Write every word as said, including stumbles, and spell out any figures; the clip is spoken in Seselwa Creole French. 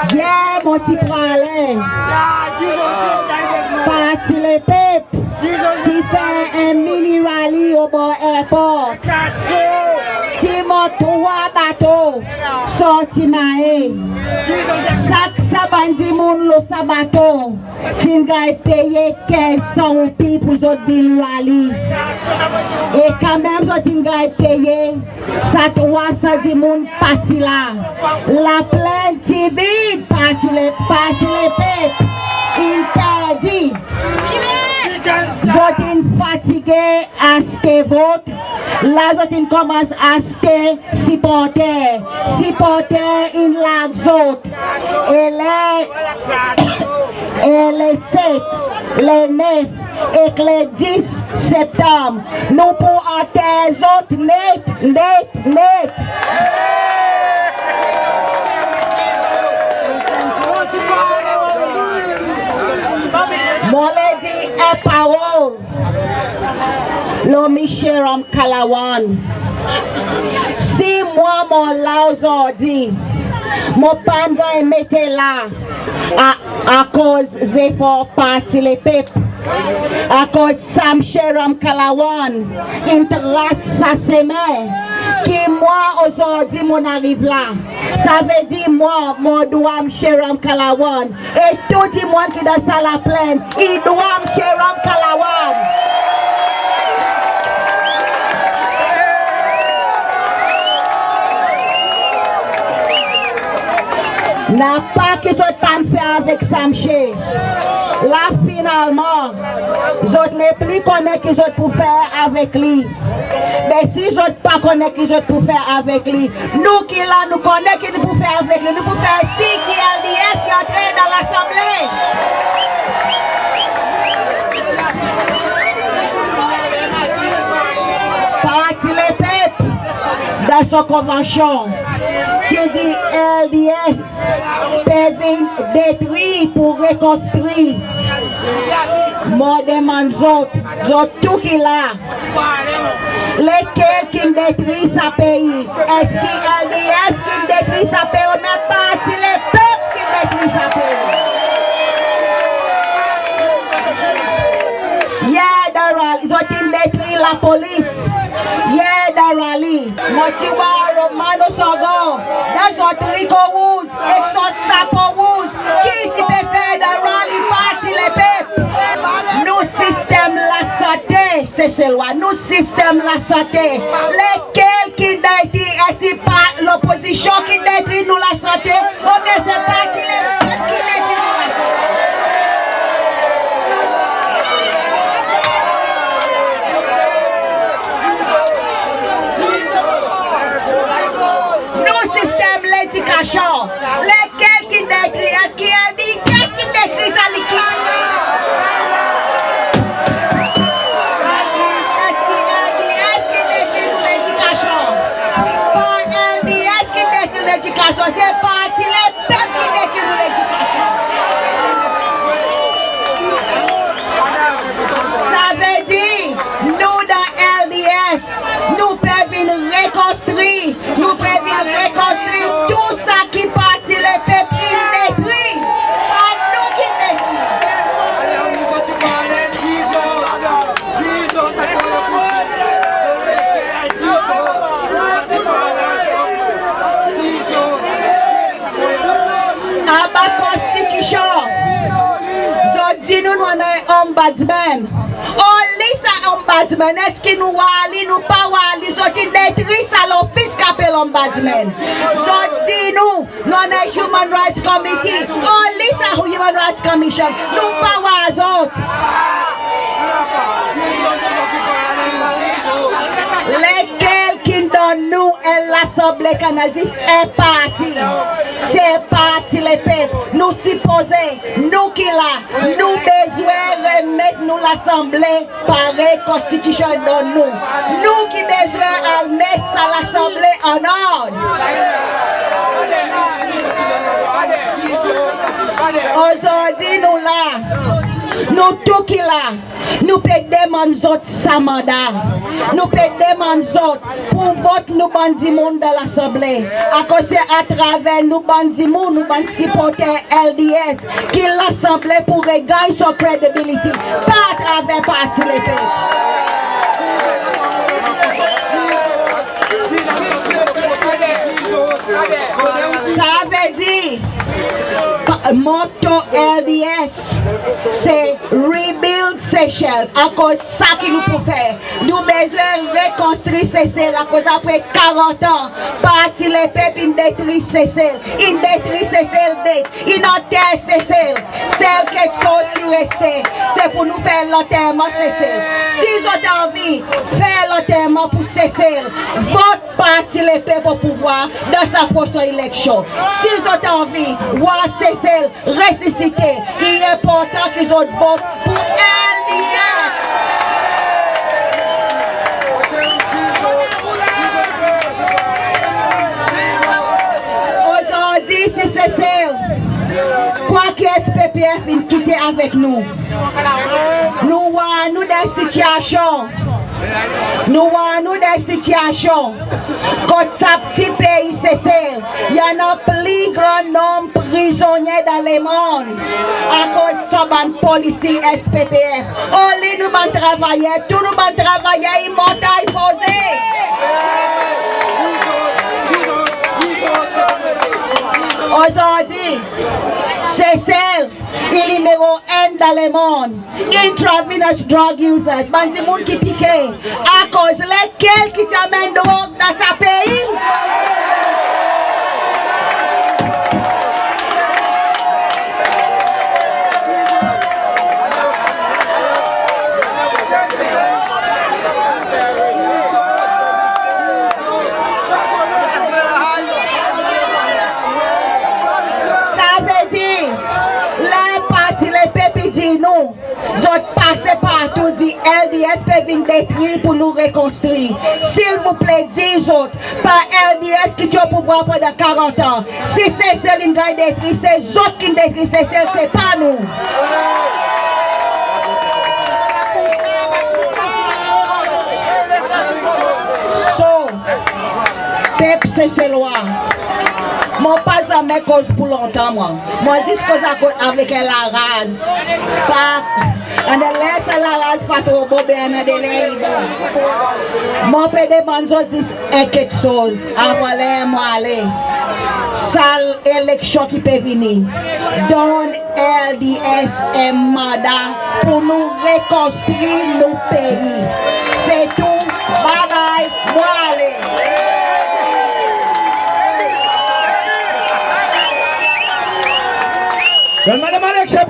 Yer mon ti prale. Parti Lepep ti fer en mini rally obor erport. Ti mont trwa bato sorti Mahé. Sak sa bann dimoun lo sa bato ti'n ganny peye kenz san roupi pour zot vin rally. E kanmenm zot in ganny peye, sa trwa san dimoun pa ti la. Laplenn ti vid, Parti Le, Parti Lepep in perdi. Zot in fatige aste vot. La zot in konmans aste siporter. Siporter in larg zot. E le, e le set, le nef ek le dis Septanm, nou pou anter zot net, net, net. Mon le dir en parol lo Msye Ramkalawan. Si mwan mon la ozordi, mon pa'n ganny mete la a, akoz zefor Parti Lepep, akoz sa Msye Ramkalawan in tras sa semen ki mwan ozordi mon ariv la. Savedir mwan, mon dwa Msye Ramkalawan. E tou dimoun ki dan sa laplenn i dwa Msye Ramkalawan. Napa ki zot pa'n fer avek sa msye. La finalman, zot nepli konnen ki zot pou fer avek li. Me si zot pa konnen ki zot pou fer avek li, nou ki la, nou konnen ki nou pou fer avek li. Nou pou fer sir ki L D S i antre dan Lasanble. Parti Lepep, dan son konvansyon, ti dir L D S pe vin detri pour rekonstri. Mon demann zot, zot tou ki la, lekel ki'n detri sa pei? Eski L D S ki'n detri sa pei oubyen Parti Lepep ki'n detri sa pei? Yer dan rally, zot in detri lapolis. Yer dan rally, mon ti war Romano Sango dan son triko rouz ek son sapo rouz ki ti pe fer dan rally Parti Lepep. Nou sistenm lasante, Seselwa, nou sistenm lasante. Lekel ki'n detri? Eski pa lopozisyon ki'n detri nou lasante, oubyen se Parti Lepep ki detri nou lasante? Nou sistenm ledikasyon, lekel ki'n detri? Eski L D S ki'n detri sa likenn? Eski L D S ki'n detri nou ledikasyon? Pa L D S ki'n detri ledikasyon, se Parti Lepep ki'n detri nou ledikasyon. Savedir nou dan L D S, nou pe vin rekonstri, nou pe vin rekonstri tou sa ki Parti Lepep in detri. Pa nou ki'n detri. Anba konstitisyon, zot dir nou, nou annan en ombudsman. Oli sa ombudsman? Eski nou war li, nou pa war li? Zot in detri sa lofis ki apel ombudsman. Zot dir nou, nou annan Human Rights Committee. Oli sa Human Rights Commission? Nou pa war zot. Lekel ki'n donn nou en Lasanble ki annan zis en parti? Se Parti Lepep. Nou sipoze, nou ki la, nou bezwen remet nou Lasanble parey konstitisyon donn nou. Nou ki bezwen al met sa Lasanble an ord. Ozordi nou la, Nou tou ki la, nou pe demann zot sa manda. Nou pe demann zot pour vot nou bann dimoun dan Lasanble. Akoz se atraver nou bann dimoun, nou bann siporter L D S, ki Lasanble pou reganny son credibility. Pa atraver Parti Lepep. Savedir, pa- moto L D S se rebuild Seychelles. Akoz sa ki nou pou fer. Nou bezwen rekonstri Sesel, akoz apre karant an, Parti Lepep in detri Sesel, in detri Sesel de, in anter Sesel. Sel keksoz ki reste, se pour nou fer lanterman Sesel. Si zot anvi fer lanterman pour Sesel, vot Parti Lepep o pouvwar dan sa prosen eleksyon. Si zot anvi war Sesel resisite, i enportan ki zot vot pour L D S. Ozordi si Sesel, kwa ki S P P F in kite avek nou? Nou war nou dan sityasyon. Nou war nou dan sityasyon kot sa pti pei Sesel i annan pli gran nonm prizonnyen dan lemonn akoz son bann polisi S P P F. Oli nou bann travayer, tou nou bann travayer i mont, i poze. Ozordi, Sesel i nimero enn dan lemonn. Intravenous drug users, bann dimoun ki pike. Akoz lekel ki ti anmenn drog dan sa pei? Savedir, ler Parti Lepep i dir nou, zot pase partou dir L D S pe vin detri pour nou rekonstri. Silvouple, dir zot, pa L D S ki ti o pouvwar pandan karant an. Si Sesel in ganny detri, se zot ki'n detri Sesel, se pa nou. So, pep Seselwa, mon pa zanmen koz pour lontan mwan. Mon zis koz akoz avek en laraz. Pa, annan ler sa laraz pa tro bon, be annan de ler i bon. Mon pe demann zot zis en keksoz avan ler mon ale. Sa eleksyon ki pe vini, donn L D S en manda pour nou rekonstri nou pei. Se tou. Babay, mon ale. Donn Madanm Alex en